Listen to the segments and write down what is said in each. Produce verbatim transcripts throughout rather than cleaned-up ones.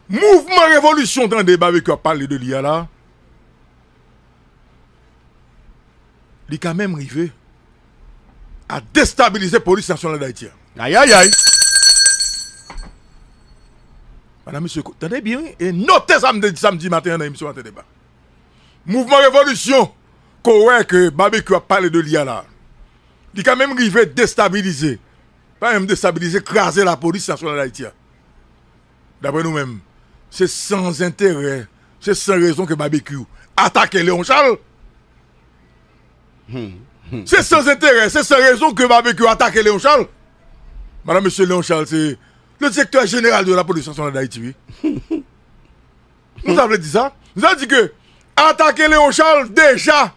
Mouvman revolisyon tande Babekyou ap pale de li a la, li ka menm rive a destabilize polis nasyonal Dayiti a. Ayayay. Madan mesye, tande byen wi, e note sa m te di samdi maten an nan emisyon Maten Deba. Mouvman revolisyon ke w wè ke Babekyou ap pale de li a la, li ka menm rive destabilize, pa menm destabilize, kraze lapolis nasyonal Dayiti a. Daprè nou menm, se san enterè, se san rezon ke Babekyou atake Léon Charles. Se san enterè, se san rezon ke Babekyou atake Léon Charles. Madan mesye, Léon Charles se le direktè jeneral de lapolis nasyonal Dayiti, wi. Nou sa vle di sa? Nou sa di ke atake Léon Charles deja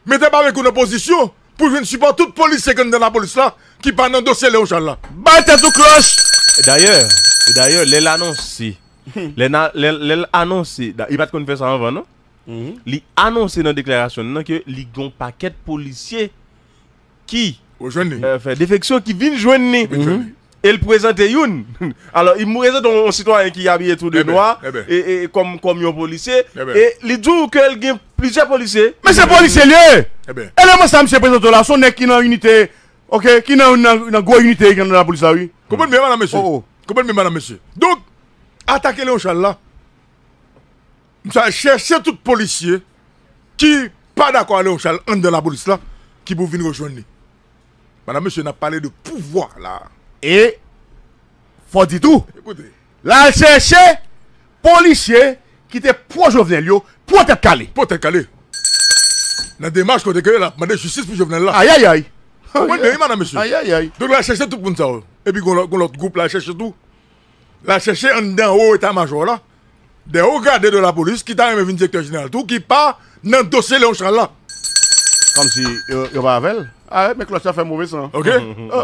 mete Babekyou nan pozisyon pou jwenn sipò tout polisye ki anndan lapolis la ki pa nan dosye Léon Charles la. Bay tèt ou klòch! E dayè, e dayè, lè l anonse, lè, na- lè, lè l anonse, da- li pa t konn fè sa anvan, non? Li anonse nan deklarasyon l nan ke li gen yon pakèt polisye ki Rejwenn li. euh, fè defeksyon, ki vin jwenn li. Vin jwenn li. E l prezante youn. Alò, li prezante yon sitwayen ki abiye tou de Eben, nwa eben. e, e, kòm, kòm yon polisye. Eben. E li di w ke l gen plizyè polisye. Men se polisye l ye! Eben. Eleman sa misye prezante w la, se yon nèg ki nan inite, ok, ki nan, nan, nan gwo inite ki nan lapolis la, wi. Konprann byen, madan mesye. Oh, oh. Konprann byen, madan mesye. Donk, atake Léon Charles la, m sa chèche tout polisye ki pa dakò a Léon Charles anndan lapolis la, ki pou vin rejwenn li. Madan mesye, n ap pale de pouvwa la. E, fò di tou, Ekoute, l al chèche polisye ki te pwo Jovenel yo, pwo Tèt Kale. Pwo Tèt Kale. Nan demach kote ke l ap mande jistis pou Jovenel la. Ayayay. Konprann byen, wi, madan mesye. Ayayay. Donk, l al chèche tout moun sa yo. Epi, gon lòt, gon lòt gwoup la chèche tou. L al chèche anndan wo eta majò la, de wo grade de lapolis, ki ta renmen vin direktè jeneral tou, ki pa nan dosye Léon Charles la. Kòmsi yo, yo pa avè l. Ah, men klòch la fè move san. Ok?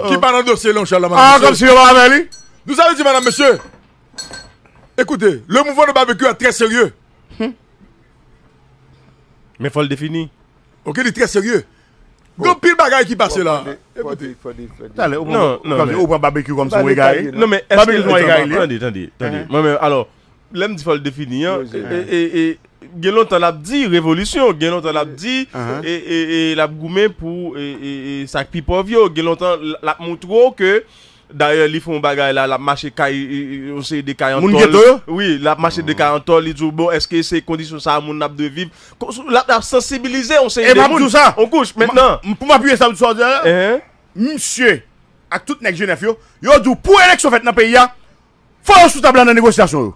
Ki pa nan dosye Léon Charles la, madan Ah, mesye. Kòmsi yo pa avè li. Nou sa vle di, madan mesye. Ekoute, le mouvman de Babekyou a trè serye. Men fò l defini. Ok, li trè serye. Gen anpil bagay ki pase la. Ekoute. Talè, ou Non, pran, non, kòmsi men- ou pran Babekyou kòmsi yon egare. Non, men Babekyou èske se yon egare li ye. Tande, tande, tande. Mwen menm, alò, lè m di fò l defini an, e, e, e, gen lontan l ap di revolisyon, gen lontan l ap di, e, e, e, l ap goumen pou, e, e, e, sa k pi pòv yo, gen lontan l ap montre w ke, dayè, li fè yon bagay la, l ap mache kay, e, e, yon seri de kay an tòl. Moun geto yo? Wi, l ap mache de kay an tòl, li di w, bon, èske se kondisyon sa a moun ap dwe viv? L ap, l ap sansibilize yon seri de moun. E m ap di w sa. On kouch, mentnan. M- Pou m apiye sa, m di sa, Hein? misye ak tout nèg G nèf yo, yo di w pou eleksyon fèt nan peyi a, fò yo sou tab la nan negosyasyon yo.